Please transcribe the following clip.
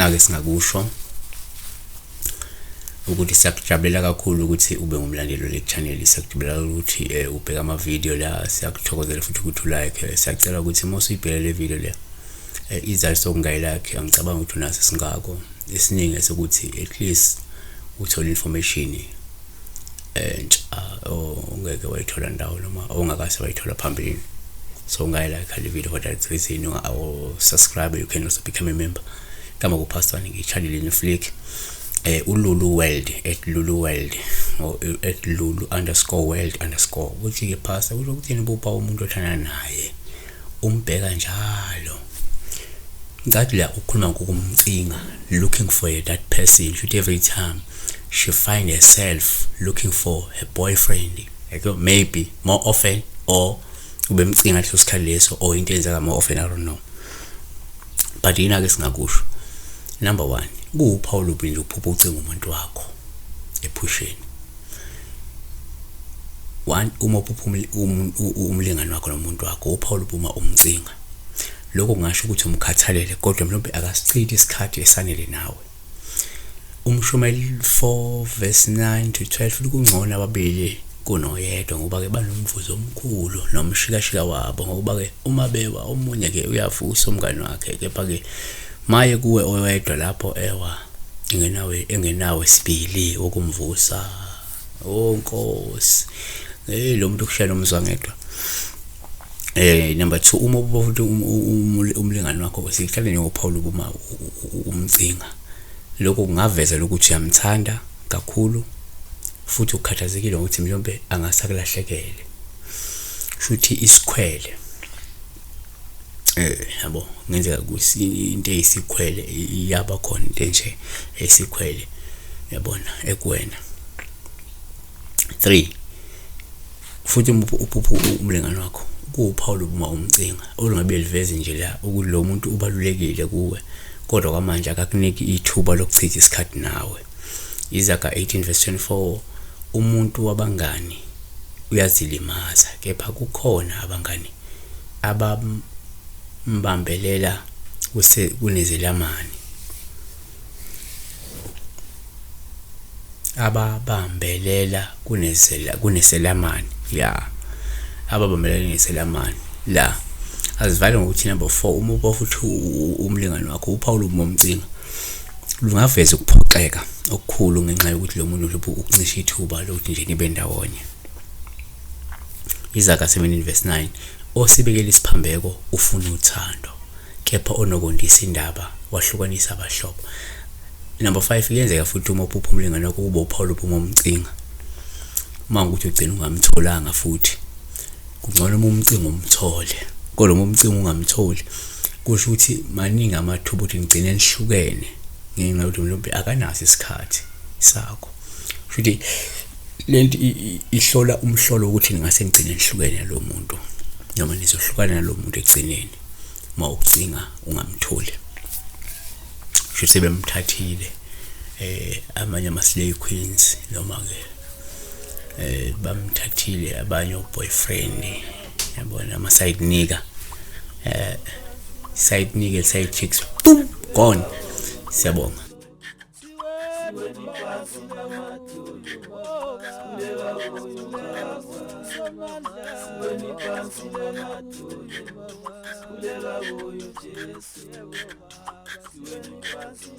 Nake singakusho ukuthi siyakujabulela kakhulu ukuthi ube ngumlandeli wale channel, siyakujabulela ukuthi ubheke ama-video la, siyakuthokozela futhi ukuthi ulike. Siyacela ukuthi uma usuyibheke le video le, isizathu sokungayilike angicabanga ukuthi unaso singako esiningi esokuthi at least uthole information entsha ongeke wayithola ndawo noma ongakase wayithola phambilini. So ungayilike le video for that reason, or subscribe. You can also become a member. Kama kuPastor ngi-channel yenu Flick, uLulu World, @LuluWorld or @Lulu_world_. Uthi-ke, "Pastor, kusho ukuthini bupha umuntu othandana naye umbheka njalo?" Ngathi la ukhuluma ngokumcinga, looking for that person. Should every time she find herself looking for her boyfriend, like maybe more often, or ubemcinga leso sikhathi leso, or into eyenzeka more often, I don't know. But yina-ke singakusho, number one, kuwuphawu olubi nje ukuphupha ucinga umuntu wakho ephusheni. One, uma uphupha umlingani wakho nomuntu wakho, uphawu olubi uma umcinga. Lokho kungasho ukuthi umkhathalele, kodwa mhlawumbe akasichithi isikhathi esanele nawe. Umshumayeli 4 verse 9 to 12: "Kungcono ababili kunoyedwa, ngoba-ke banomvuzo omkhulu nomshikashika wabo, ngokuba-ke uma bewa omunye-ke uyavusa umngani wakhe, kepha-ke maye kuwe oyedwa lapho ewa engenawe engenawe sibili wokumvusa." Oh Nkosi, hey, lo muntu ukushaya nomzwangedwa. Number 2, uma ubuka futhi umlingani wakho, sihlale njengophawu uma umcinga, lokho kungaveza ukuthi uyamthanda kakhulu futhi ukhathazekile ngokuthi mhlawumbe angasakulahlekele. Shuthi isikhwele, yabo, kungenzeka into eyisikhwele iyaba khona, into enje esikhwele, yabona, ekuwena. 3, futhi uma uphupha umlingani wakho, kuwuphawu uma umcinga olungabe liveze nje la ukuthi lo muntu ubalulekile kuwe, kodwa kwamanje akakuniki ithuba lokuchitha isikhathi nawe. Izaga 18 verse 24: "Umuntu wabangani uyazilimaza, kepha kukhona abangani abambambelela kunezelamani." Ababambelela kunezela kuneselamani, ya, ababambelela neselamani la. Azivale ngokuthi number 4, uma uba futhi umlingani wakho, uphawu lomcinga lungaveza ukuphoxeka okukhulu ngenxa yokuthi lo muntu mhlawumbe ukuncisha ithuba lokuthi nje nibe ndawonye. Izaga 17 verse 9: "Osibekela isiphambeko ufuna uthando, kepha onokondisa indaba wahlukanisa abahlobo." Number 5, kuyenzeka futhi uma uphupha umlingani wakho kube uphawu lophuma umcinga, uma ukuthi ugcina ungamtholanga futhi. Kungcono uma umcinga umthole, kodwa uma umcinga ungamtholi, kusho ukuthi maningi amathuba ukuthi nigcine nihlukene ngenxa yokuthi mhlawumbe akanaso isikhathi sakho. Kusho lento ihlola umhlolo ukuthi ningase nigcine nihlukene nalo muntu, noma nizohlukana nalo muntu ekugcineni uma ucinga ungamtholi. Kusho sebemthathile amanye ama-slay queens, noma-ke bamthathile abanye o-boyfriend, yabona, ama-side nigga, side nigga, side chicks, boom, gone. Siyabonga. Siweni phansi namadolo, sikhuleka kuye uPastor. Siweni phansi namadolo, sikhuleka kuye uJesu. Siweni phansi.